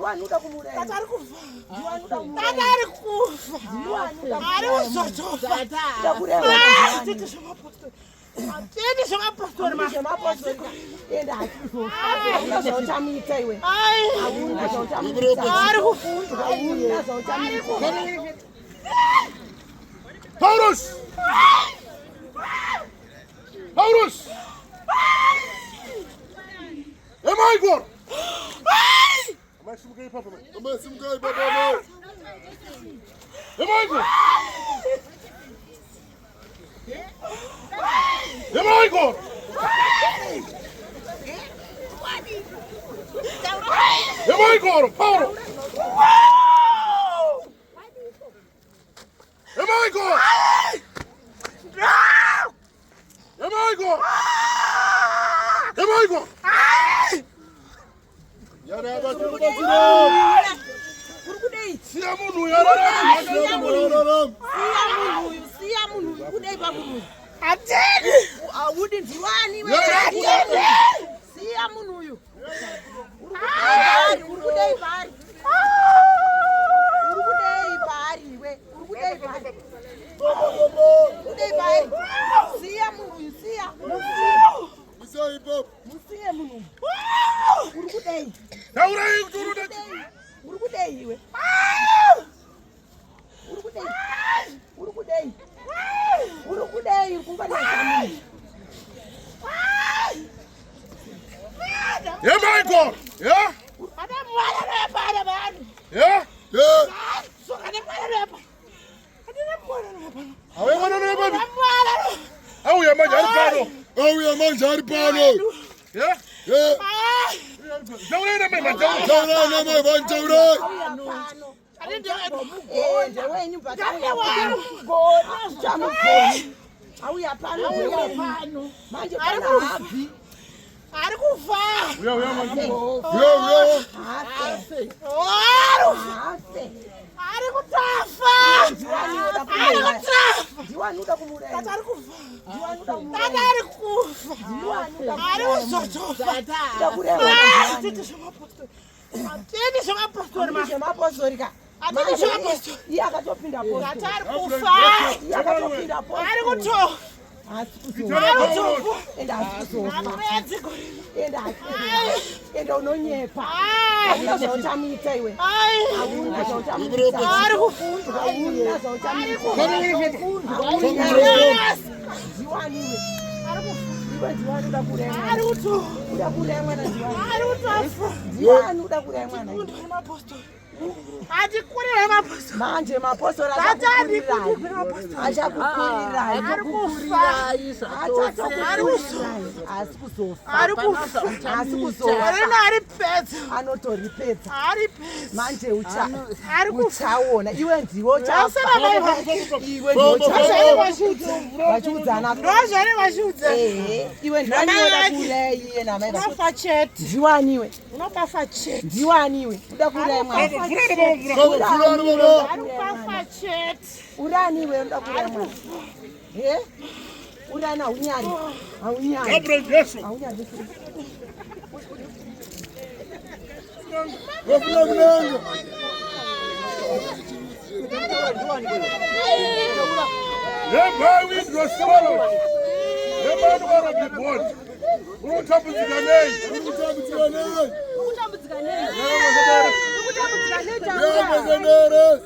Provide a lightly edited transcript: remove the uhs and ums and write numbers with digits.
Ndiwani uda kumuuraya? Tata ari kufa. Ndiwani uda kumuuraya? Tata ari kufa. Ndiwani uda Ari kumuuraya? kuzotofa. Uda kuuraya mwana Hatidi ndiwani? zvemapostori. Hatidi zvemapostori ma. Zvemapostori. Enda hatizofa. Hauna zvauchamuita iwe. Ai. Hauna zvauchamuita. Ari kufa. Hauna zvauchamuita. Paulus! Paulus! Emai gor! Amai simukai ipapo mai. Amai simukai ipapo amai. Emai gor! Emai gor! Emai gor, Paul! Emai gor! Emai gor! Emai gor! Yara abatsira. Uri kudei? Siya munhu uyu ararame. Siya munhu uyu. Ararame. Siya munhu uyu. Siya munhu uyu. Kudei pamunhu uyu. Hatidi. Haudi ndiwani iwe. Yara, Siya munhu uyu. Uri kudei paari? Uri kudei paari? Uri kudei paari iwe? Uri kudei paari? Uri kudei paari? Siya munhu uyu, siya. Musiye. Musai ipapo. Musiye munhu uyu. Uri kudei? Taurai kuti uri kuda Uri kudei iwe? Uri kudei? Uri kudei? Uri kudei kunganetsa munhu? Emai gor! Yeah? Ana mwana repa ana vanhu. Yeah? Yeah. Soka ne mwana repa. Ana mwana repa. Auya mwana nepa. Mwana repa. Auya manje ari pano. Auya manje ari pano. Yeah? Yeah. Taurai namai mataura. Taurai namai vanhu taurai. Auya pano. Ane Ndewenyu but Ndauya auya waro. pano. Chamugoni. Auya pano ndewenyu. Manje pana habvi. Ari kufa. Uya uya manje. Yeah, yeah. Hafe. Ari Hafe. ari kutafa. Ndiwani uda Ari kumuuraya? kutafa. Ndiwani uda kumuuraya? Tata ari kufa. Ndiwani uda kumuuraya? Tata ari kufa. Ndiwani uda Ari kumuuraya? kuzotofa. Uda kuuraya mwana ndiwani? Hatidi zvemapostori. Hatidi zvemapostori ma. Zvemapostori ka. Hatidi Manje zvemapostori. iye akatopinda Tata postori. ari kufa. Iye akatopinda postori. Ari kutofa. Haasi kuzofa. Ari kutofa. Ende haasi kuzofa. Apedzi gore. Ende haasi kuzofa. Ende unonyepa. Ai. Hauna zvauchamuita iwe. Ai. Hauna zvauchamuita. Ari kufa. Hauna zvauchamuita. Hauna. Yes. Ndiwani iwe. Ari kufa. Iwe ndiwani uda kuuraya mwana? Ari kutofa. Uda kuuraya mwana ndiwani? Ari kutofa. Ndiwani uda kuuraya mwana? Munhu wemapostori. Atikurira mapostori. Manje mapostori Tata achakukurirai. andikurirwe mapostori. Achakukurirai. Ari kufa. Achakukurirai. Haasi kuzofa. Ari kufa. Haasi kuzofa. Rino ari pedza. Anotoripedza. Ari pedza. Manje ucha Ari kufa. uchaona iwe ndiwe uchafa. Vasara mai vake. Iwe ndiwe uchafa. Ndozvane vachiudza. Vachiudzana. Ndozvane vachiudza. Ehe. Iwe ndiwani Namai uda vake. kuuraya iye namai vake. Unofa chete. Ndiwani iwe. Unopafa chete. Ndiwani iwe. Uda kuuraya mwana. Baba pfurani baba. Ari kupafa chete. Urani iwe uda kuuraya mwana. He? Urani haunyari. Haunyari. Gabriel Jesu. Haunyari. Vafuna munanga. Hereby we was swallowed. Hereby were be born. Unotambudzika nei? Uri kutambudzika nei? Uri kutambudzika nei? Uri kutambudzika nei? Yeah, Taura. Mazenderes.